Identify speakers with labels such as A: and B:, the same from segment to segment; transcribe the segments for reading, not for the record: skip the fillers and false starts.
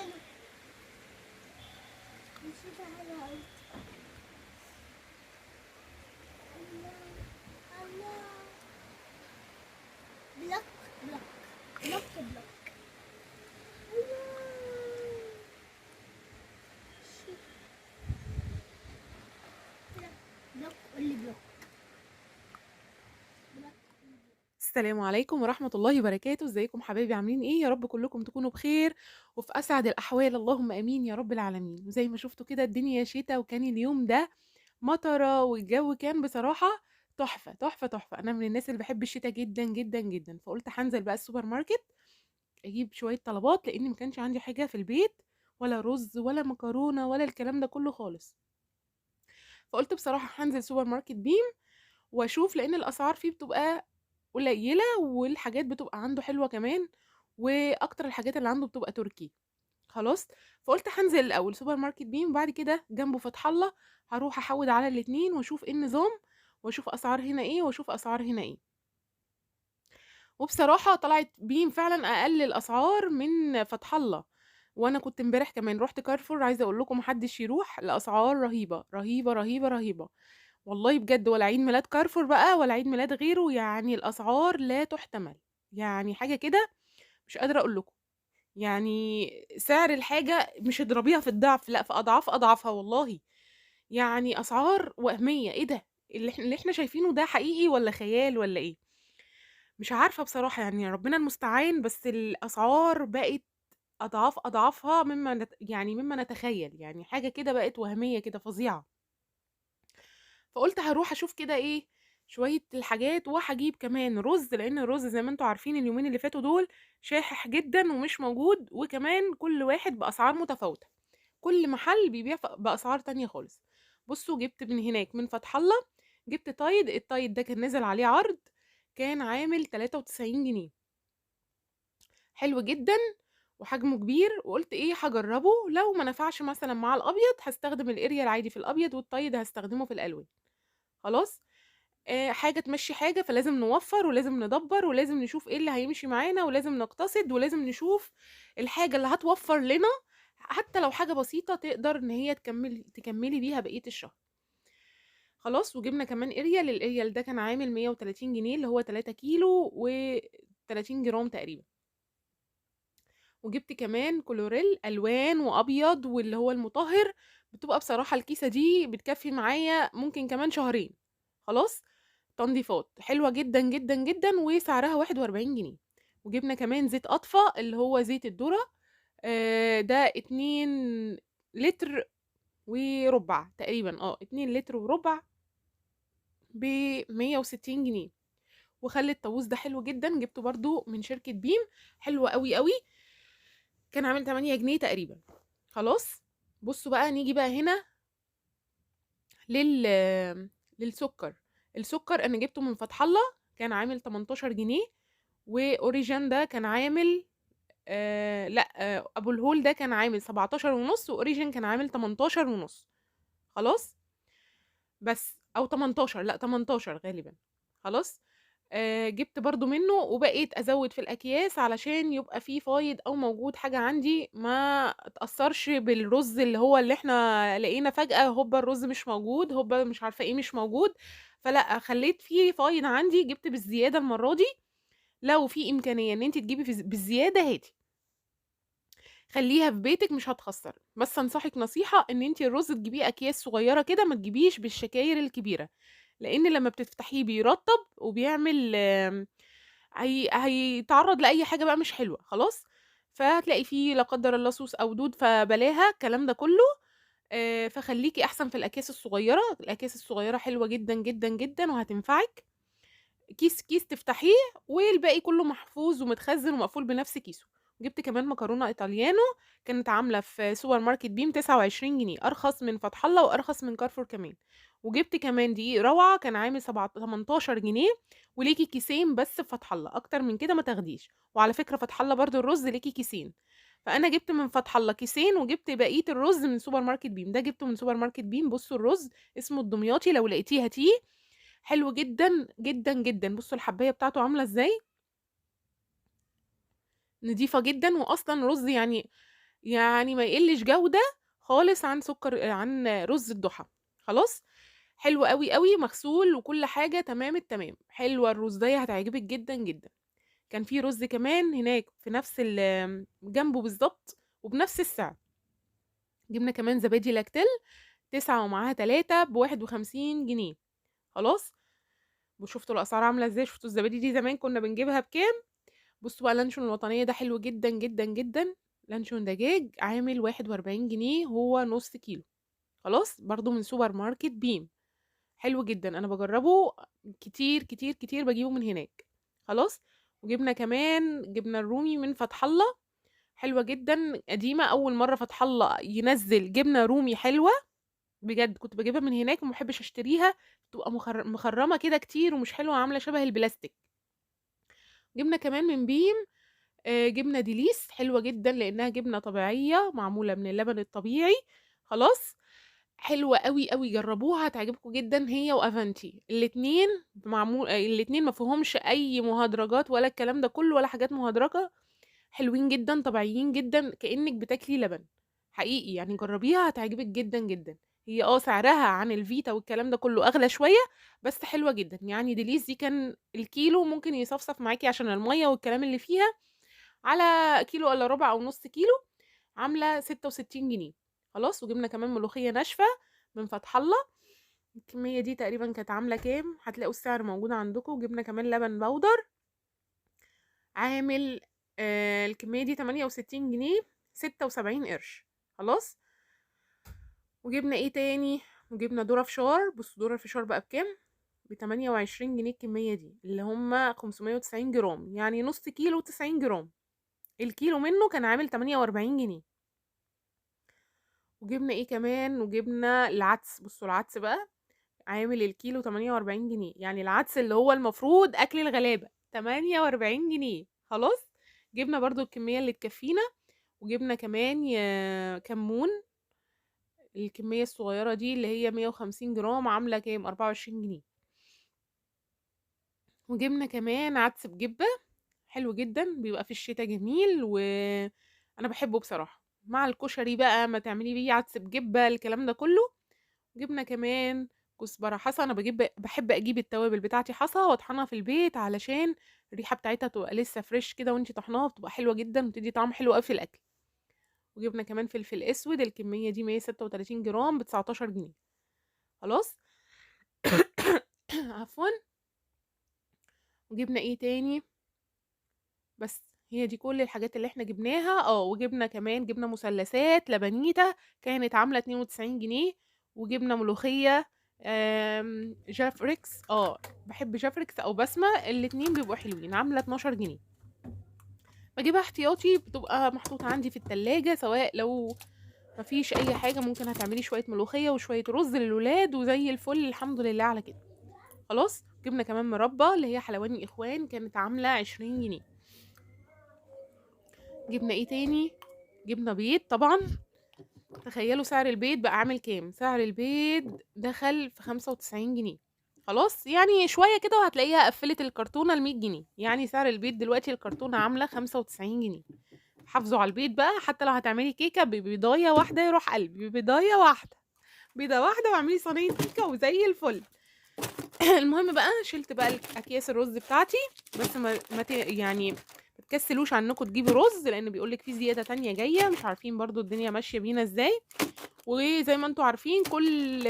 A: حلو. الشتا حلو أوي. الله الله. block block block block. الله. شيك. block block، قولي block block.
B: السلام عليكم ورحمة الله وبركاته. ازيكم حبايبي، عاملين ايه؟ يا رب كلكم تكونوا بخير وفي اسعد الاحوال، اللهم امين يا رب العالمين. وزي ما شفتوا كده الدنيا شتا، وكان اليوم ده مطره والجو كان بصراحة تحفة تحفة تحفة. انا من الناس اللي بحب الشتا جدا جدا جدا، فقلت هنزل بقى السوبر ماركت اجيب شوية طلبات، لان ما كانش عندي حاجة في البيت، ولا رز ولا مكرونه ولا الكلام ده كله خالص. فقلت بصراحة هنزل سوبر ماركت بيم واشوف، لان الاسعار فيه بتبقى قليله والحاجات بتبقى عنده حلوة كمان، واكتر الحاجات اللي عنده بتبقى تركي. خلاص، فقلت هنزل الاول سوبر ماركت بيم، وبعد كده جنبه فتح الله هروح احود على الاتنين واشوف ايه النظام، واشوف اسعار هنا ايه واشوف اسعار هنا ايه. وبصراحة طلعت بيم فعلا اقل الاسعار من فتح الله. وانا كنت امبارح كمان رحت كارفور، عايزه اقول لكم محدش يروح، الاسعار رهيبة رهيبة رهيبة رهيبة والله بجد. ولا عيد ميلاد كارفور بقى ولا عيد ميلاد غيره، الاسعار لا تحتمل، حاجة كده مش قادرة اقول لكم. سعر الحاجة مش اضربيها في الضعف، لا في اضعاف اضعافها والله. اسعار وهمية. ايه ده اللي احنا شايفينه ده؟ حقيقي ولا خيال ولا ايه؟ مش عارفه بصراحة، ربنا المستعان. بس الاسعار بقت اضعاف اضعافها مما نتخيل، حاجة كده بقت وهمية كده فظيعة. فقلت هروح اشوف كده ايه شوية الحاجات، وهجيب كمان رز، لان الرز زي ما انتم عارفين اليومين اللي فاتوا دول شاحح جدا ومش موجود، وكمان كل واحد باسعار متفاوتة، كل محل بيبيع باسعار تانية خالص. بصوا جبت من هناك من فتح الله جبت تايد، التايد ده كان نزل عليه عرض، كان عامل 93 جنيه، حلو جدا وحجمه كبير. وقلت ايه هجربه، لو ما نفعش مثلا مع الابيض هستخدم الاريال العادي في الابيض، والتايد هستخدمه في الالوان. خلاص، حاجة تمشي حاجة، فلازم نوفر ولازم ندبر ولازم نشوف ايه اللي هيمشي معانا، ولازم نقتصد ولازم نشوف الحاجة اللي هتوفر لنا، حتى لو حاجة بسيطة تقدر ان هي تكملي بيها بقية الشهر. خلاص، وجبنا كمان اريال، الاريال ده كان عامل 130 جنيه، اللي هو 3 كيلو و30 جرام تقريبا. وجبت كمان كلوريل الوان وابيض واللي هو المطهر، بتبقى بصراحة الكيسة دي بتكفي معايا ممكن كمان شهرين. خلاص، تنظيفات حلوة جدا جدا جدا، وسعرها 41 جنيه. وجبنا كمان زيت اطفى اللي هو زيت الذرة، ده 2 لتر وربع تقريبا، 2 لتر وربع بمية وستين جنيه. وخل الطاووس ده حلو جدا، جبته برضو من شركة بيم، حلو قوي قوي، كان عامل 8 جنيه تقريبا. خلاص، بصوا بقى نيجي بقى هنا للسكر. السكر انا جبته من فتح الله كان عامل 18 جنيه، واوريجان ده كان عامل، لا، ابو الهول ده كان عامل سبعتاشر ونص، واوريجان كان عامل تمنتاشر ونص. خلاص، بس او 18، لا 18 غالبا. خلاص، جبت برضو منه، وبقيت ازود في الاكياس علشان يبقى فيه فايض او موجود حاجة عندي ما تاثرش بالرز اللي هو اللي احنا لقينا فجاة هوبا الرز مش موجود، هوبا مش عارفه ايه مش موجود. فلا، خليت فيه فايض عندي، جبت بالزيادة المرة دي. لو في امكانية ان انت تجيبي بالزيادة هاتي، خليها في بيتك مش هتخسر. بس انصحك نصيحة ان انت الرز تجيبيه اكياس صغيرة كده، ما تجيبيش بالشكاير الكبيرة، لان لما بتفتحيه بيرطب وبيعمل، هيتعرض لاي حاجة بقى مش حلوة. خلاص، فهتلاقي فيه لا قدر الله سوس او دود، فبلاها الكلام ده كله. فخليكي احسن في الاكياس الصغيرة. الاكياس الصغيرة حلوة جدا جدا جدا وهتنفعك. كيس كيس تفتحيه والباقي كله محفوظ ومتخزن ومقفول بنفس كيسه. جبت كمان مكرونه ايطاليانو، كانت عامله في سوبر ماركت بيم 29 جنيه، ارخص من فتح الله وارخص من كارفور كمان. وجبت كمان دقيق روعه كان عامل 18 جنيه، وليكي كيسين بس في فتح الله، اكتر من كده ما تاخديش. وعلى فكرة فتح الله برضو الرز ليكي كيسين، فانا جبت من فتح الله كيسين وجبت بقية الرز من سوبر ماركت بيم. ده جبته من سوبر ماركت بيم. بصوا الرز اسمه الدمياطي، لو لقيتيه هاتيه، حلو جدا جدا جدا. بصوا الحبايه بتاعته عامله ازاي، نضيفه جدا، واصلا رز يعني ما يقلش جودة خالص عن سكر، عن رز الضحى. خلاص، حلو قوي قوي، مغسول وكل حاجة تمام التمام. حلوة الرزاية، هتعجبك جدا جدا. كان في رز كمان هناك في نفس جنبه بالظبط وبنفس السعر. جبنا كمان زبادي لاكتيل 9 ومعاها 3 ب51 جنيه. خلاص، وشفتوا الاسعار عامله ازاي؟ شفتوا الزبادي دي زمان كنا بنجيبها بكام؟ بصوا بقى لانشون الوطنية ده حلو جدا جدا جدا، لانشون دجاج عامل 41 جنيه، هو نص كيلو. خلاص، برضو من سوبر ماركت بيم، حلو جدا، انا بجربه كتير كتير كتير، بجيبه من هناك. خلاص، وجبنا كمان جبنه الرومي من فتح الله، حلوة جدا، قديمة، اول مرة فتح الله ينزل جبنه رومي حلوة بجد، كنت بجيبها من هناك وما بحبش اشتريها، بتبقى مخرمة كده كتير ومش حلوة، عامله شبه البلاستيك. جبنا كمان من بيم جبنه ديليس، حلوة جدا لانها جبنه طبيعية معمولة من اللبن الطبيعي. خلاص، حلوة قوي قوي، جربوها هتعجبكم جدا، هي وافنتي الاتنين معمول، الاتنين ما فيهمش اي مهدرجات ولا الكلام ده كله ولا حاجات مهدرجه، حلوين جدا، طبيعيين جدا، كانك بتاكلي لبن حقيقي يعني. جربيها هتعجبك جدا جدا. هي سعرها عن الفيتا والكلام ده كله اغلى شوية، بس حلوة جدا يعني. ديليس دي كان الكيلو ممكن يصفصف معاكي عشان المية والكلام اللي فيها، على كيلو الا ربع او نص كيلو، عامله 66 جنيه. خلاص، وجبنا كمان ملوخية ناشفة من فتح الله، الكمية دي تقريبا كانت عامله كام؟ هتلاقوا السعر موجود عندكم. وجبنا كمان لبن بودر عامل الكمية دي 68 جنيه 76 قرش. خلاص، وجبنا ايه تاني؟ وجبنا ذره فشار. بصوا ذره الفشار بقى بكام؟ ب28 جنيه الكمية دي، اللي هما 590 جرام، يعني نص كيلو 90 جرام، الكيلو منه كان عامل 48 جنيه. وجبنا ايه كمان؟ وجبنا العدس. بصوا العدس بقى عامل الكيلو 48 جنيه، يعني العدس اللي هو المفروض اكل الغلابة 48 جنيه. خلاص، جبنا برضو الكمية اللي تكفينا. وجبنا كمان كمون، الكمية الصغيرة دي اللي هي 150 جرام عاملة كام؟ 24 جنيه. وجبنا كمان عدس بجبة، حلو جدا، بيبقى في الشتاء جميل، وانا بحبه بصراحة مع الكشري بقى، ما تعملي بيه عدس بجبة الكلام ده كله. جبنا كمان كزبرة حصى، انا بحب اجيب التوابل بتاعتي حصى واطحنها في البيت علشان الريحة بتاعتها تبقى لسه فريش كده وانتي طحناها، بتبقى حلوة جدا وبتدي طعم حلو قوي في الاكل. وجبنا كمان فلفل اسود، الكمية دي 136 جرام ب19 جنيه. خلاص عفوا. وجبنا ايه تاني؟ بس هي دي كل الحاجات اللي احنا جبناها. وجبنا كمان جبنه مثلثات لبنيته كانت عامله 92 جنيه. وجبنا ملوخية جافريكس، بحب جافريكس او بسمه، الاتنين بيبقوا حلوين، عامله 12 جنيه. بجيبها احتياطي، بتبقى محطوطة عندي في التلاجة، سواء لو مفيش اي حاجة ممكن هتعملي شوية ملوخية وشوية رز للولاد وزي الفل الحمد لله على كده. خلاص، جبنا كمان مربى اللي هي حلواني اخوان، كانت عامله 20 جنيه. جبنا ايه تاني؟ جبنا بيض طبعا. تخيلوا سعر البيض بقى عامل كام؟ سعر البيض دخل في 95 جنيه. خلاص، يعني شوية كده وهتلاقيها قفلت الكرتونه ل 100 جنيه، يعني سعر البيض دلوقتي الكرتونه عامله 95 جنيه. حافظوا على البيض بقى، حتى لو هتعملي كيكة ببيضايه واحدة يروح قلبي، ببيضايه واحدة، بيضة واحدة واعملي صينية كيكة وزي الفل. المهم بقى شلت بقى اكياس الرز بتاعتي، بس ما يعني ما تكسلوش عنكم تجيبوا رز، لان بيقولك في زيادة تانية جاية، مش عارفين برضو الدنيا ماشية بينا ازاي. وزي ما انتوا عارفين كل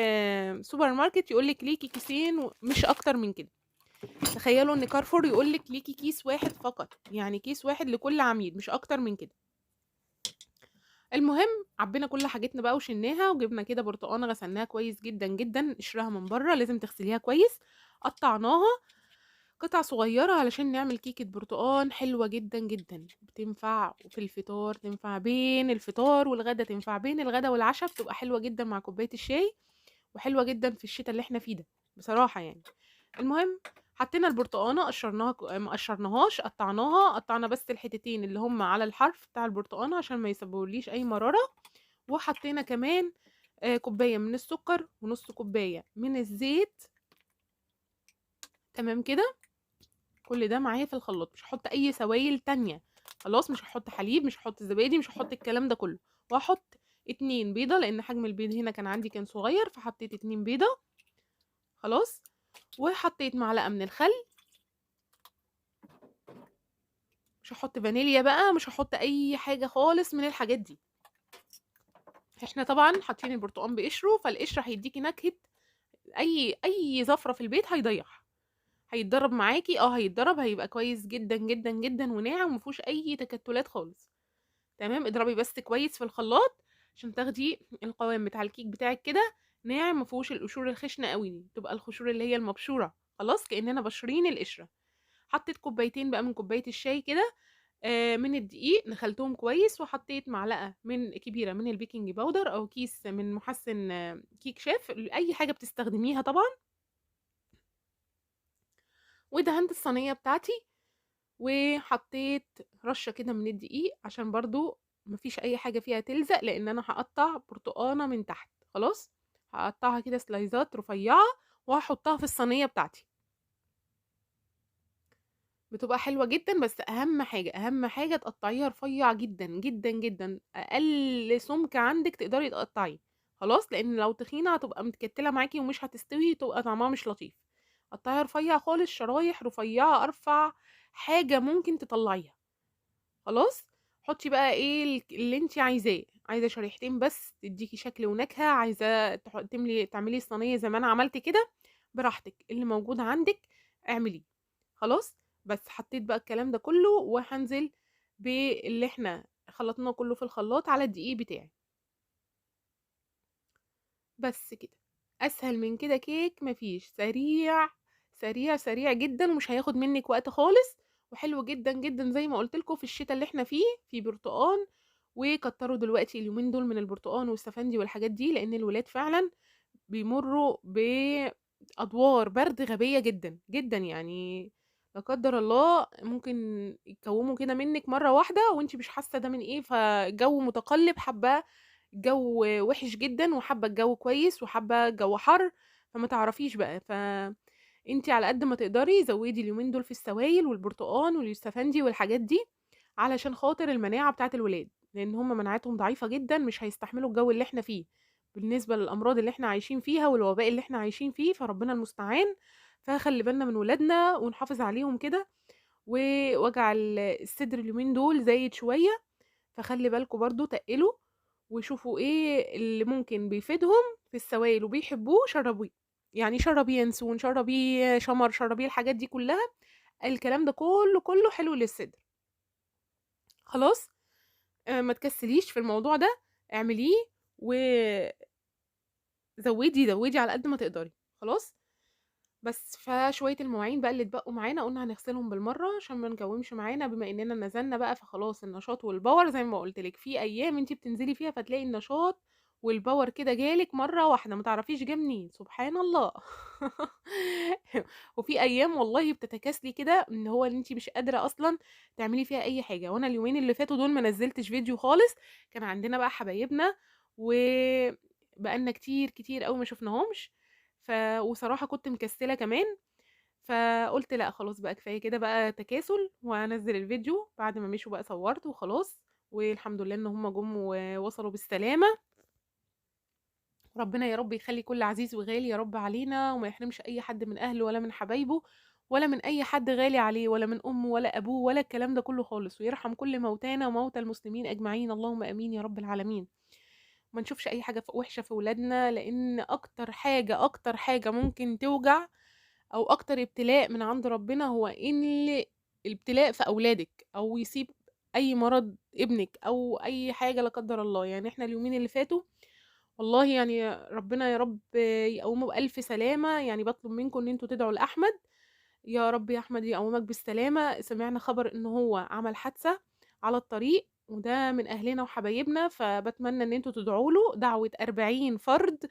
B: سوبر ماركت يقولك ليكي كيسين مش اكتر من كده. تخيلوا ان كارفور يقولك ليكي كيس واحد فقط، يعني كيس واحد لكل عميل مش اكتر من كده. المهم عبينا كل حاجتنا بقى وشلناها، وجبنا كده برتقانه غسلناها كويس جدا جدا، قشرها من بره لازم تغسليها كويس، قطعناها قطع صغيرة علشان نعمل كيكة برتقان حلوة جدا جدا، بتنفع في الفطار، تنفع بين الفطار والغدا، تنفع بين الغدا والعشاء، بتبقى حلوة جدا مع كوباية الشاي، وحلوه جدا في الشتاء اللي احنا فيه ده بصراحة يعني. المهم حطينا البرتقانه، قشرناها، ما قشرناهاش، قطعناها، قطعنا بس الحتتين اللي هم على الحرف بتاع البرتقانه عشان ما يسببوليش اي مرارة. وحطينا كمان كوباية من السكر ونص كوباية من الزيت. تمام كده، كل ده معايا في الخلاط، مش هحط اي سوائل تانية، خلاص مش هحط حليب، مش هحط زبادي، مش هحط الكلام ده كله. وهحط 2 بيضة لان حجم البيض هنا كان عندي كان صغير، فحطيت 2 بيضة. خلاص وحطيت معلقه من الخل. مش هحط فانيليا بقى، مش هحط اي حاجة خالص من الحاجات دي. احنا طبعا حاطين البرتقال بقشره، فالقشر هيديكي نكهة اي زفره في البيت هيضيعها، هيتضرب معاكي. هيتضرب، هيبقى كويس جدا جدا جدا وناعم ومفيهوش اي تكتلات خالص. تمام، اضربي بس كويس في الخلاط عشان تاخدي القوام بتاع الكيك بتاعك كده ناعم، مفيهوش القشور الخشنة قوي دي، تبقى القشور اللي هي المبشوره. خلاص كاننا بشرين القشرة. حطيت كوبايتين بقى من كوباية الشاي كده من الدقيق، نخلتهم كويس، وحطيت معلقه من كبيرة من ال baking powder او كيس من محسن كيك شيف، اي حاجة بتستخدميها طبعا. ودهنت الصينية بتاعتي وحطيت رشه كده من الدقيق عشان برضو مفيش اي حاجة فيها تلزق، لان انا هقطع برتقانه من تحت. خلاص هقطعها كده سلايزات رفيعة وهحطها في الصينية بتاعتي، بتبقى حلوة جدا. بس اهم حاجة، اهم حاجة تقطعيها رفيع جدا جدا جدا، اقل سمك عندك تقدري تقطعيه. خلاص لان لو تخينة هتبقى متكتله معاكي ومش هتستوي، تبقى طعمها مش لطيف. قطعيها رفيع خالص، شرايح رفيعة، ارفع حاجة ممكن تطلعيها. خلاص حطي بقى ايه اللي انت عايزاه، عايزه شريحتين بس تديكي شكل ونكهه، عايزه تملي تعملي الصينية زي ما انا عملت كده، براحتك، اللي موجود عندك اعمليه. خلاص بس حطيت بقى الكلام ده كله، وهنزل باللي احنا خلطناه كله في الخلاط على الدقيق بتاعي. بس كده، اسهل من كده كيك مفيش، سريع سريع سريع جدا ومش هياخد منك وقت خالص، وحلو جدا جدا زي ما قلت لكم في الشتاء اللي احنا فيه، في برتقان. وكتروا دلوقتي اليومين دول من البرتقان والسفندي والحاجات دي، لان الولاد فعلا بيمروا بادوار برد غبية جدا جدا، يعني لا قدر الله ممكن يتكوموا كده منك مرة واحدة وانتي مش حاسه ده من ايه. فالجو متقلب، حبه الجو وحش جدا وحبه الجو كويس وحبه الجو حر، فما تعرفيش بقى. ف انتي على قد ما تقدري زودي اليومين دول في السوائل والبرتقان واليوستفندي والحاجات دي، علشان خاطر المناعة بتاعه الولاد، لان هم مناعتهم ضعيفة جدا، مش هيستحملوا الجو اللي احنا فيه بالنسبة للامراض اللي احنا عايشين فيها والوباء اللي احنا عايشين فيه، فربنا المستعان. فخلي بالنا من ولادنا ونحافظ عليهم كده. ووجع الصدر اليومين دول زايد شوية، فخلي بالكم برضو، تقلوا وشوفوا ايه اللي ممكن بيفيدهم في السوائل وبيحبوه شربوه، يعني شربيه ينسون، شربيه شمر، شربيه الحاجات دي كلها، الكلام ده كله كله حلو للصدر. خلاص ما تكسليش في الموضوع ده، اعمليه وزودي زودي على قد ما تقدري. خلاص بس فشوية المواعين بقى اللي اتبقوا معانا قلنا هنغسلهم بالمرة عشان ما نكومش معانا، بما اننا نزلنا بقى فخلاص النشاط وال power زي ما قلت لك، في ايام انتي بتنزلي فيها فتلاقي النشاط وال power كده جالك مرة واحدة ما تعرفيش جه منين، سبحان الله. وفي ايام والله بتتكاسلي كده ان هو ان انتي مش قادرة اصلا تعملي فيها اي حاجة. وانا اليومين اللي فاتوا دول ما نزلتش فيديو خالص، كان عندنا بقى حبايبنا وبقالنا كتير كتير قوي ما شفناهمش، وصراحة كنت مكسله كمان، فقلت لا خلاص بقى كفاية كده بقى تكاسل، وانزل الفيديو. بعد ما مشوا بقى صورت وخلاص، والحمد لله ان هم جم ووصلوا بالسلامة. ربنا يا رب يخلي كل عزيز وغالي يا رب علينا، وما يحرمش اي حد من اهله ولا من حبايبه ولا من اي حد غالي عليه، ولا من امه ولا ابوه ولا الكلام ده كله خالص، ويرحم كل موتانا وموتى المسلمين اجمعين، اللهم امين يا رب العالمين. ما نشوفش اي حاجة وحشة في ولادنا، لان اكتر حاجة اكتر حاجة ممكن توجع او اكتر ابتلاء من عند ربنا هو ان الابتلاء في اولادك، او يصيب اي مرض ابنك او اي حاجة لا قدر الله. يعني احنا اليومين اللي فاتوا والله يعني ربنا يا رب يقومه بألف سلامة، يعني بطلب منكم ان انتوا تدعوا لأحمد، يا رب يا أحمد يقومك بالسلامة. سمعنا خبر ان هو عمل حادثة على الطريق، وده من أهلنا وحبايبنا، فبتمنى ان انتوا تدعوا له دعوة 40 فرد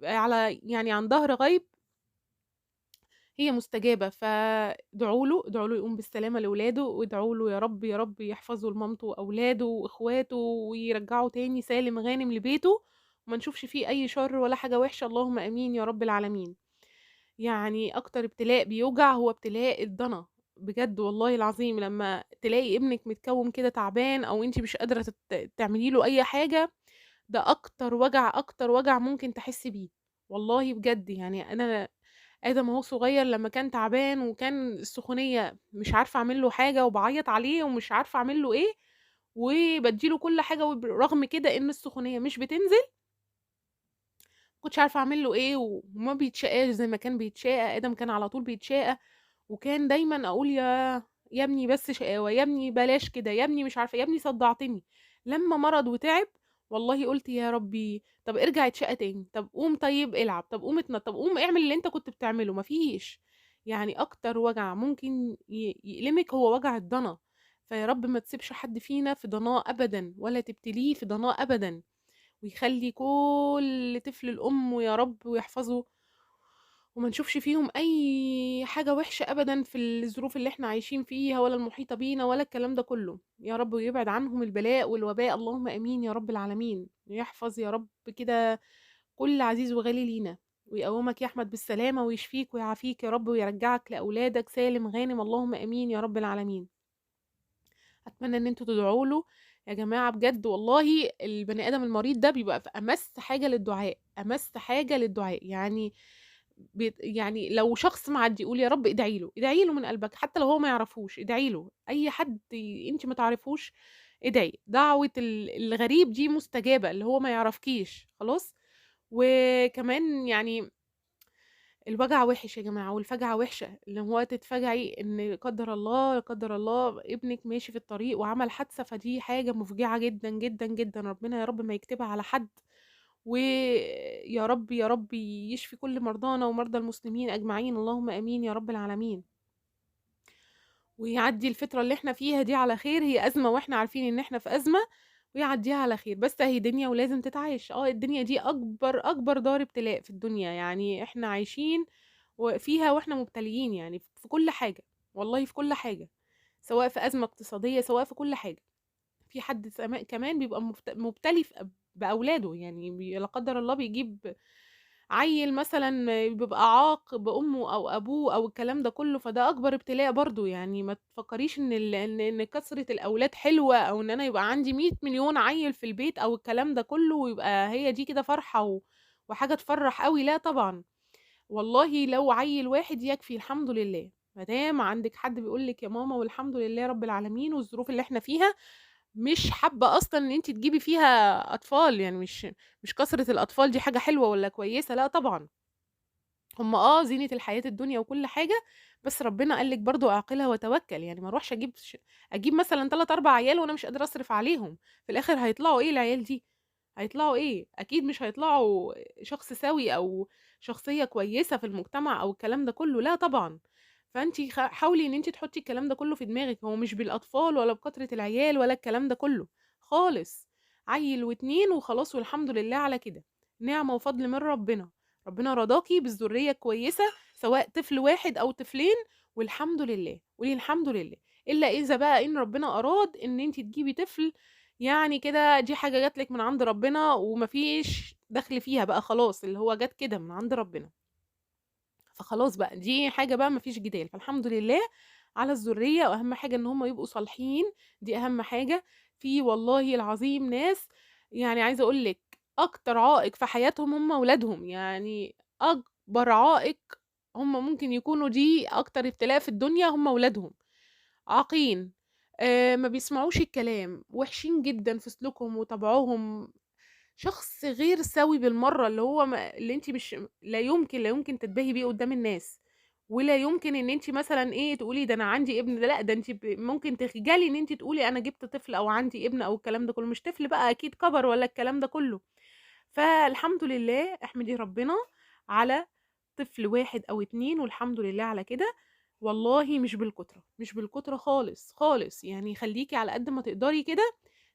B: على يعني عن ظهر غيب هي مستجابة، فادعوا له، ادعوا له يقوم بالسلامة لولاده، وادعوا له يا رب يا رب يحفظه لمامته وأولاده وإخواته ويرجعه تاني سالم غانم لبيته، وما نشوفش فيه أي شر ولا حاجة وحشة، اللهم أمين يا رب العالمين. يعني أكتر ابتلاء بيوجع هو ابتلاء الضنا، بجد والله العظيم لما تلاقي ابنك متكوم كده تعبان، او انتي مش قادرة تعملي له اي حاجة، ده اكتر وجع، اكتر وجع ممكن تحسي بيه والله بجد. يعني انا ادم اهو صغير لما كان تعبان وكان السخونيه مش عارفه اعمل له حاجة، وبعيط عليه ومش عارفه اعمل له ايه، وبديله كل حاجة، ورغم كده ان السخونيه مش بتنزل، كنتش عارفه اعمل له ايه، وما بيتشقاش زي ما كان بيتشاقى. ادم كان على طول بيتشاقى، وكان دايما اقول يا ابني بس شقاوة، يا ابني بلاش كده، يا ابني مش عارفه، يا ابني صدعتني. لما مرض وتعب والله قلت يا ربي طب ارجع اتشقى تاني، طب قوم، طيب العب، طب قوم اتنطط، طب قوم اعمل اللي انت كنت بتعمله. مفيش. يعني اكتر وجع ممكن يألمك هو وجع الضنا. فيا رب ما تسيبش حد فينا في ضناه ابدا، ولا تبتليه في ضناه ابدا، ويخلي كل طفل الام يا رب ويحفظه، وما نشوفش فيهم اي حاجة وحشة ابدا في الظروف اللي احنا عايشين فيها، ولا المحيطة بينا، ولا الكلام ده كله يا رب، ويبعد عنهم البلاء والوباء، اللهم امين يا رب العالمين. يحفظ يا رب كده كل عزيز وغالي لينا، ويقومك يا احمد بالسلامة، ويشفيك ويعافيك يا رب، ويرجعك لاولادك سالم غانم، اللهم امين يا رب العالمين. اتمنى ان انتوا تدعوا له يا جماعة بجد والله. البني ادم المريض ده بيبقى في امس حاجة للدعاء، امس حاجة للدعاء. يعني يعني لو شخص معدي يقول يا رب ادعي له، ادعي له من قلبك، حتى لو هو ما يعرفوش ادعي له، اي حد انت ما تعرفوش ادعي. دعوه الغريب دي مستجابة، اللي هو ما يعرفكيش خلاص. وكمان يعني الوجع وحش يا جماعة، والفجعه وحشة، اللي هو تتفجعي ان قدر الله، لا قدر الله ابنك ماشي في الطريق وعمل حادثه، فدي حاجة مفجعه جدا جدا جدا. ربنا يا رب ما يكتبها على حد، ويا رب يا رب يشفي كل مرضانا ومرضى المسلمين اجمعين، اللهم امين يا رب العالمين. ويعدي الفترة اللي احنا فيها دي على خير، هي ازمة واحنا عارفين ان احنا في ازمة، ويعديها على خير، بس هي دنيا ولازم تتعايش. الدنيا دي اكبر دار ابتلاء في الدنيا، يعني احنا عايشين وفيها واحنا مبتليين، يعني في كل حاجة والله، في كل حاجة، سواء في ازمة اقتصادية، سواء في كل حاجة. في حد كمان بيبقى مبتلي باولاده، يعني لا قدر الله بيجيب عيل مثلا بيبقى عاق بامه او ابوه او الكلام ده كله، فده اكبر ابتلاء برضو. يعني ما تفكريش ان ان كثرة الاولاد حلوة، او ان انا يبقى عندي 100 مليون عيل في البيت او الكلام ده كله، ويبقى هي دي كده فرحة وحاجة تفرح قوي. لا طبعا والله، لو عيل واحد يكفي الحمد لله، ما دام عندك حد بيقول لك يا ماما والحمد لله رب العالمين. والظروف اللي احنا فيها مش حابة أصلًا إن أنتِ تجيبي فيها أطفال، يعني مش كثرة الأطفال دي حاجة حلوة ولا كويسة، لأ طبعًا. هم زينة الحياة الدنيا وكل حاجة، بس ربنا قال لِك برضه اعقلها وتوكل، يعني ما اروحش أجيب مثلًا 3، 4 عيال وأنا مش قادرة أصرف عليهم، في الآخر هيطلعوا إيه العيال دي؟ هيطلعوا إيه؟ أكيد مش هيطلعوا شخص سوي أو شخصية كويسة في المجتمع أو الكلام ده كله، لا طبعًا. فأنتِ حاولي إن أنتِ تحطي الكلام ده كله في دماغِك، هو مش بالأطفال ولا بكترة العيال ولا الكلام ده كله خالص، عيل و2 وخلاص والحمد لله على كده، نعمة وفضل من ربنا، ربنا رضاكِ بالذرية الكويسة سواء طفل واحد أو طفلين والحمد لله، قولي الحمد لله، إلا إذا بقى إن ربنا أراد إن أنتِ تجيبي طفل، يعني كده دي حاجة جات لِك من عند ربنا وما فيش دخل فيها بقى خلاص، اللي هو جات كده من عند ربنا. فخلاص بقى دي حاجة بقى ما فيش جدال، فالحمد لله على الذرية، وأهم حاجة إن هم يبقوا صالحين، دي أهم حاجة. في والله العظيم ناس يعني عايزة أقول لِك أكتر عائق في حياتهم هم ولادهم، يعني أكبر عائق هم ممكن يكونوا، دي أكتر ابتلاء في الدنيا هم ولادهم، عاقين، ما بيسمعوش الكلام، وحشين جدا في سلوكهم وطبعهم، شخص غير سوي بالمرة، اللي هو ما اللي انتي مش لا يمكن، لا يمكن تتباهي بيه قدام الناس، ولا يمكن ان انتي مثلا ايه تقولي ده انا عندي ابن، ده لا ده انتي ممكن تخجلي ان انتي تقولي انا جبت طفل او عندي ابن او الكلام ده كله، مش طفل بقى اكيد كبر ولا الكلام ده كله. فالحمد لله احمدي ربنا على طفل واحد او 2 والحمد لله على كده، والله مش بالكترة، مش بالكترة خالص خالص، يعني خليكي على قد ما تقدري كده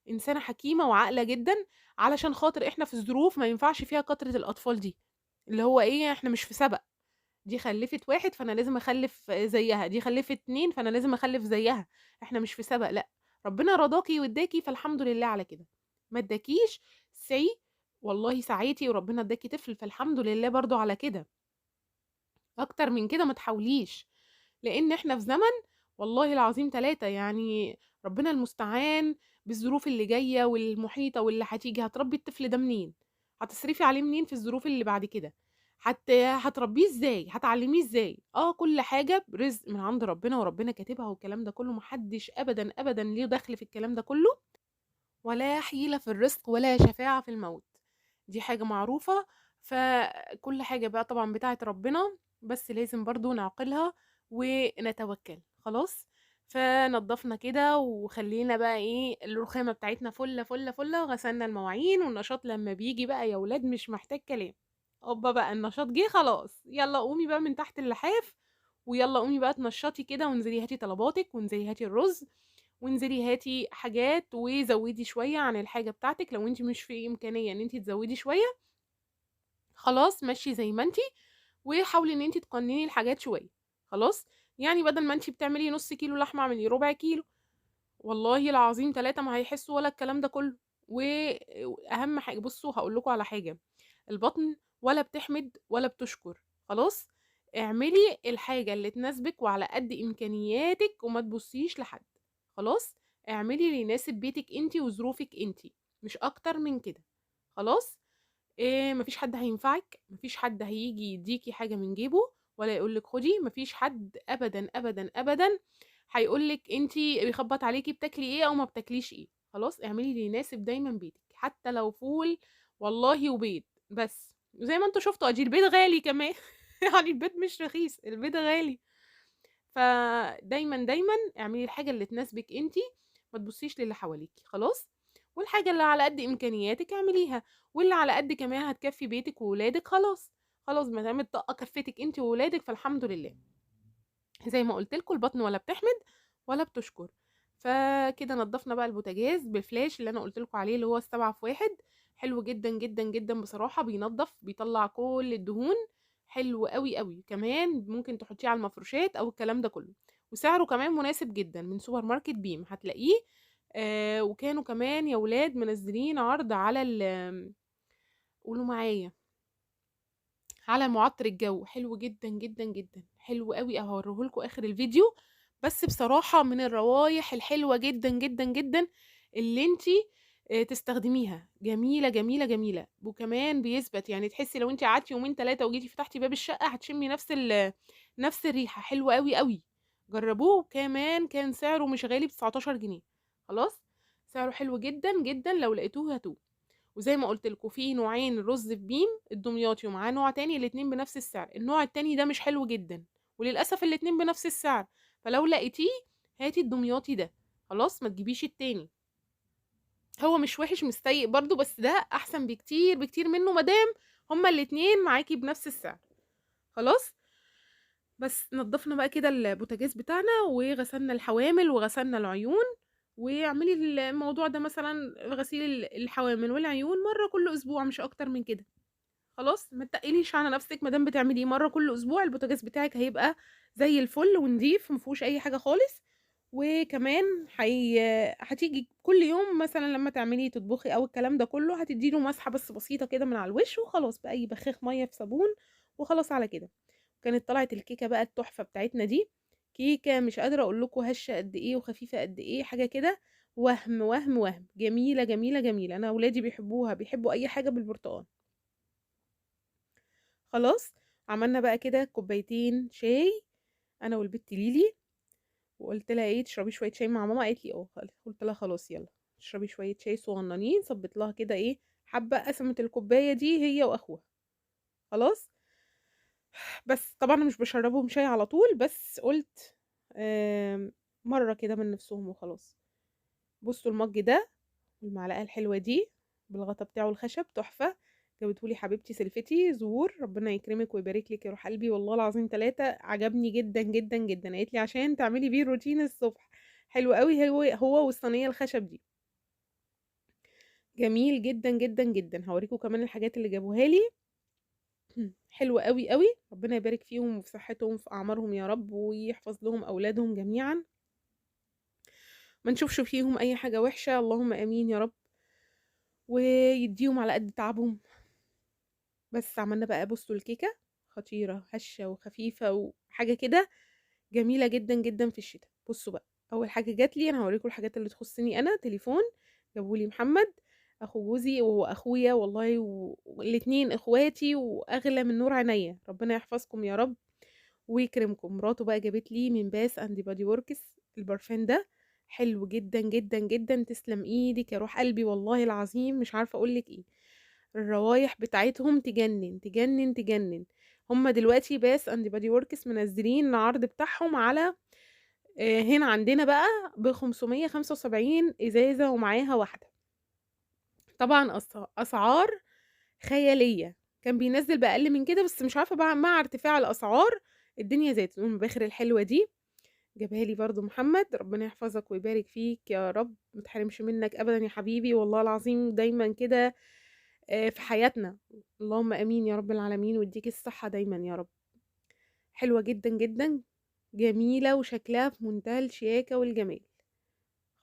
B: إنسانة حكيمة وعاقلة جدا، علشان خاطر إحنا في ظروف ما ينفعش فيها كترة الأطفال دي، اللي هو إيه إحنا مش في سبق، دي خلفت 1 فأنا لازم أخلف زيها، دي خلفت 2 فأنا لازم أخلف زيها، إحنا مش في سبق، لأ ربنا رضاكي واداكي فالحمد لله على كده، ما اداكيش سعي والله سعيتي وربنا اداكي طفل فالحمد لله برضو على كده، أكتر من كده ما تحاوليش، لأن إحنا في زمن والله العظيم 3. يعني ربنا المستعان بالظروف اللي جاية والمحيطة واللي هتيجي، هتربي الطفل ده منين؟ هتصرفي عليه منين في الظروف اللي بعد كده؟ هتربيه إزاي؟ هتعلميه إزاي؟ كل حاجة برزق من عند ربنا وربنا كاتبها والكلام ده كله، ما حدش أبدًا، أبدًا ليه دخل في الكلام ده كله، ولا حيلة في الرزق ولا شفاعة في الموت، دي حاجة معروفة. فكل حاجة بقى طبعًا بتاعة ربنا، بس لازم برضه نعقلها ونتوكل، خلاص؟ فنضفنا كده وخلينا بقى إيه الرخامة بتاعتنا فلة، فلة، فلة، وغسلنا المواعين. والنشاط لما بيجي بقى يا ولاد مش محتاج كلام، هوبا بقى النشاط جه خلاص، يلا قومي بقى من تحت اللحاف، ويلا قومي بقى تنشطي كده، وانزلي هاتي طلباتك، وانزلي هاتي الرز، وانزلي هاتي حاجات، وزودي شوية عن الحاجة بتاعتك لو انتي مش في إمكانية ان انتي تزودي شوية، خلاص ماشي زي ما انتي، وحاولي ان انتي تقنني الحاجات شوية، خلاص؟ يعني بدل ما انتي بتعملي نص كيلو لحمة اعملي ربع كيلو، والله العظيم 3 ما هيحسوا ولا الكلام ده كله. وأهم حاجة بصوا هقول لكم على حاجة، البطن ولا بتحمد ولا بتشكر، خلاص؟ اعملي الحاجة اللي تناسبك وعلى قد إمكانياتك وما تبصيش لحد، خلاص؟ اعملي اللي يناسب بيتك انتي وظروفك انتي، مش أكتر من كده، خلاص؟ مفيش حد هينفعك، مفيش حد هيجي يديكي حاجة من جيبه ولا يقولك خدي، مفيش حد أبدًا، أبدًا، أبدًا هيقولك انتي بيخبط عليكي بتاكلي ايه أو ما بتاكليش ايه، خلاص؟ اعملي اللي يناسب دايمًا بيتك، حتى لو فول والله وبيض بس، وزي ما انتوا شفتوا ادي البيض غالي كمان يعني البيض مش رخيص، البيض غالي. فدايمًا، دايمًا اعملي الحاجة اللي تناسبك انتي، ما تبصيش للي حواليكي، خلاص؟ والحاجة اللي على قد إمكانياتك اعمليها، واللي على قد كمان هتكفي بيتك وولادك خلاص، خلاص ما دام الطاقة كفتك انتي وولادك فالحمد لله. زي ما قلت لكم البطن ولا بتحمد ولا بتشكر. فكده نضفنا بقى البوتاجاز بالفلاش اللي انا قلت لكم عليه اللي هو السبعة في واحد، حلو جدا جدا جدا بصراحة، بينضف بيطلع كل الدهون، حلو قوي قوي. كمان ممكن تحطيه على المفروشات او الكلام ده كله، وسعره كمان مناسب جدا من سوبر ماركت بيم هتلاقيه. وكانوا كمان يا ولاد منزلين عرض على قولوا معايا، على معطر الجو، حلو جدا جدا جدا، حلو قوي، هوريهولكوا اخر الفيديو. بس بصراحة من الروايح الحلوة جدا جدا جدا اللي انتي تستخدميها، جميلة جميلة جميلة. وكمان بيثبت، يعني تحسي لو انتي قعدتي يومين 3 وجيتي فتحتي باب الشقة هتشمي نفس الريحة، حلوة قوي قوي، جربوه. كمان كان سعره مش غالي، ب19 جنيه، خلاص سعره حلو جدا جدا، لو لقيتوه هاتوه. وزي ما قلت لكم في نوعين رز في بيم، الدمياطي ومعاه نوع تاني، الاتنين بنفس السعر. النوع التاني ده مش حلو جدا، وللاسف الاتنين بنفس السعر، فلو لقيتيه هاتي الدمياطي ده، خلاص ما تجيبيش التاني. هو مش وحش مش سيء برضو، بس ده احسن بكتير بكتير منه مادام هما الاتنين معاكي بنفس السعر، خلاص. بس نضفنا بقى كده البوتاجاز بتاعنا، وغسلنا الحوامل وغسلنا العيون. واعملي الموضوع ده مثلا غسيل الحوامل والعيون مرة كل اسبوع، مش اكتر من كده، خلاص. ما تقليش على نفسك، مادام بتعمليه مرة كل اسبوع البوتاجاز بتاعك هيبقى زي الفل ونضيف ومفيهوش اي حاجة خالص. وكمان هتيجي كل يوم مثلا لما تعملي تطبخي او الكلام ده كله هتديله مسحة بس بسيطة كده من على الوش وخلاص، بأي بخاخ مية في صابون وخلاص على كده. كانت طلعت الكيكة بقى التحفة بتاعتنا دي، كيكة مش قادرة اقول لكم هشة قد ايه وخفيفة قد ايه، حاجة كده وهم وهم وهم، جميلة جميلة جميلة. انا اولادي بيحبوها، بيحبوا اي حاجة بالبرتقال. خلاص عملنا بقى كده كوبايتين شاي انا والبت ليلي، وقلت لها ايه تشربي شوية شاي مع ماما، قالت لي اه، قلت لها خلاص يلا تشربي شوية شاي صغننين. صبت لها كده ايه حبه، قسمت الكوباية دي هي واخوها، خلاص. بس طبعا مش بشربهم شاي على طول، بس قلت مرة كده من نفسهم وخلاص. بصوا المج ده والمعلقه الحلوة دي بالغطا بتاعه الخشب تحفة، جابتهولي حبيبتي سلفتي زهور، ربنا يكرمك ويبارك لك يا روح قلبي، والله العظيم 3 عجبني جدا جدا جدا. قالت لي عشان تعملي بيه الروتين الصبح، حلو قوي هو والصينيه الخشب دي، جميل جدا جدا جدا. هوريكم كمان الحاجات اللي جابوها لي، حلوة قوي قوي، ربنا يبارك فيهم وفي صحتهم وفي اعمارهم يا رب، ويحفظ لهم اولادهم جميعا، ما نشوفش فيهم اي حاجة وحشة، اللهم امين يا رب، ويديهم على قد تعبهم. بس عملنا بقى بصوا الكيكه خطيرة، هشه وخفيفة وحاجه كده جميلة جدا جدا في الشتاء. بصوا بقى، اول حاجة جات لي، انا هوريكم الحاجات اللي تخصني انا. تليفون جابوا لي محمد اخو جوزي، وهو اخويا والله، والاتنين اخواتي واغلى من نور عينيا، ربنا يحفظكم يا رب ويكرمكم. مراته بقى جابت لي من Bath and Body Works البرفان ده، حلو جدا جدا جدا، تسلم ايدك يا روح قلبي والله العظيم، مش عارفه اقول لك ايه. الروايح بتاعتهم تجنن تجنن تجنن. هما دلوقتي Bath and Body Works منزلين العرض بتاعهم على هنا عندنا بقى ب575 ازازة ومعاها واحدة. طبعا اسعار خيالية، كان بينزل باقل من كده، بس مش عارفه بقى مع ارتفاع الاسعار الدنيا زادت. المباخر الحلوة دي جابها لي برضو محمد، ربنا يحفظك ويبارك فيك يا رب، ما تحرمش منك ابدا يا حبيبي والله العظيم، دايما كده في حياتنا، اللهم امين يا رب العالمين، ويديك الصحة دايما يا رب. حلوة جدا جدا، جميلة وشكلها في منتهى الشياكه والجمال.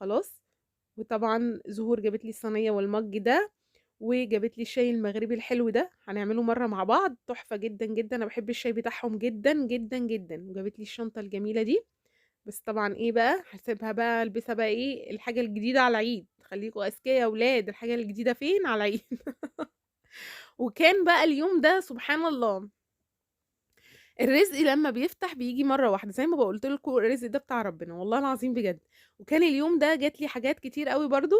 B: خلاص، وطبعا زهور جابت لي الصينية والمج ده، وجابت لي الشاي المغربي الحلو ده، هنعمله مرة مع بعض، تحفة جدا جدا، انا بحب الشاي بتاعهم جدا جدا جدا. وجابت لي الشنطة الجميلة دي، بس طبعا ايه بقى، هسيبها بقى البسها بقى ايه الحاجة الجديدة على العيد، خليكوا اذكياء يا اولاد، الحاجة الجديدة فين؟ على العيد. وكان بقى اليوم ده سبحان الله، الرزق لما بيفتح بيجي مرة واحدة، زي ما بقولت لكم الرزق ده بتاع ربنا والله العظيم بجد. وكان اليوم ده جات لي حاجات كتير قوي برضو،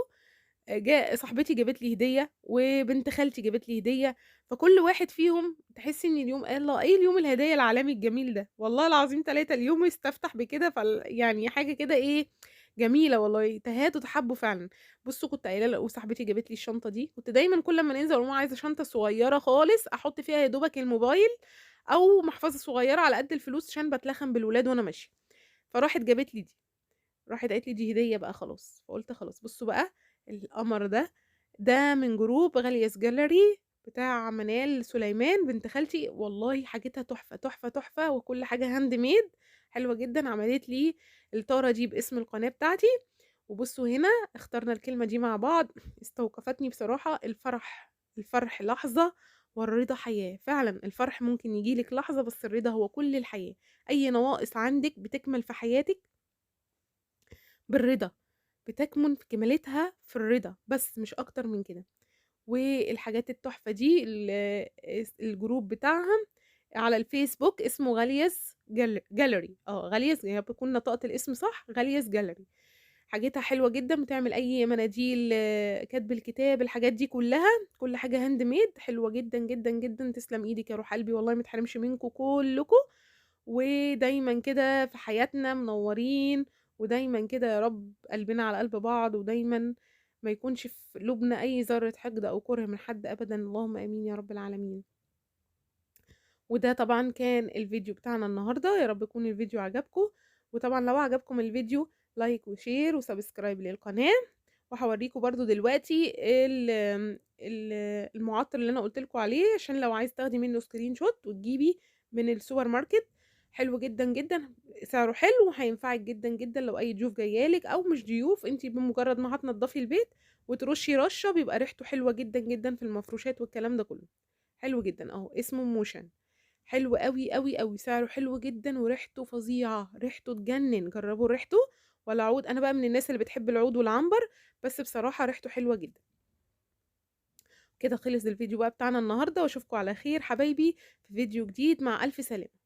B: جاء صاحبتي جابت لي هديه، وبنت خالتي جابت لي هديه، فكل واحد فيهم تحس ان اليوم الله ايه اليوم الهدايا العالمي الجميل ده، والله العظيم 3 اليوم استفتح بكده، يعني حاجة كده ايه جميلة والله، تهاتوا تحبوا فعلا. بصوا كنت قايله وصاحبتي جابت لي الشنطة دي، كنت دايما كل ما ننزل اقول عايزه شنطه صغيرة خالص احط فيها يا دوبك الموبايل او محفظة صغيرة على قد الفلوس عشان بتلخم بالولاد وانا ماشية، فراحت جابت لي دي، راحت قالت لي دي هديه بقى خلاص، فقلت خلاص. بصوا بقى القمر ده، ده من group غاليس جاليري بتاع منال سليمان بنت خالتي، والله حاجتها تحفة تحفة تحفة، وكل حاجة handmade حلوة جدا. عملت لي الطاره دي باسم القناة بتاعتي. وبصوا هنا اخترنا الكلمة دي مع بعض، استوقفتني بصراحة، الفرح، الفرح لحظة والرضا حياة. فعلا الفرح ممكن يجيلك لحظة، بس الرضا هو كل الحياة. اي نواقص عندك بتكمل في حياتك بالرضا، بتكمن في كمالتها في الرضا بس، مش اكتر من كده. والحاجات التحفة دي ال group بتاعها على الفيسبوك اسمه غاليس جاليري، غاليس، يعني بكون نطقت الاسم صح، غاليس جاليري. حاجتها حلوة جدا، بتعمل اي مناديل، كاتب الكتاب، الحاجات دي كلها، كل حاجة handmade حلوة جدا جدا جدا. تسلم ايدك يا روح قلبي والله، ما تحرمش منكم كلكم، ودايما كده في حياتنا منورين، ودايما كده يا رب قلبنا على قلب بعض، ودايما ما يكونش في قلوبنا اي ذرة حقد او كره من حد ابدا، اللهم امين يا رب العالمين. وده طبعا كان الفيديو بتاعنا النهارده، يا رب يكون الفيديو عجبكم. وطبعا لو عجبكم الفيديو like و share و subscribe للقناة. وهوريكم برضو دلوقتي المعطر اللي انا قلت لكم عليه، عشان لو عايز تاخدي منه screenshot وتجيبي من السوبر ماركت، حلو جدا جدا، سعره حلو وهينفعك جدا جدا لو اي ضيوف جايالك او مش ضيوف، انتي بمجرد ما هتنضفي البيت وترشي رشه بيبقى ريحته حلوة جدا جدا في المفروشات والكلام ده كله، حلو جدا اهو. اسمه موشن، حلو قوي قوي قوي، سعره حلو جدا وريحته فظيعة، ريحته تجنن، جربوا ريحته. ولا عود، انا بقى من الناس اللي بتحب العود والعنبر، بس بصراحة ريحته حلوة جدا. كده خلص الفيديو بقى بتاعنا النهارده، واشوفكم على خير حبايبي في فيديو جديد، مع الف سلامه.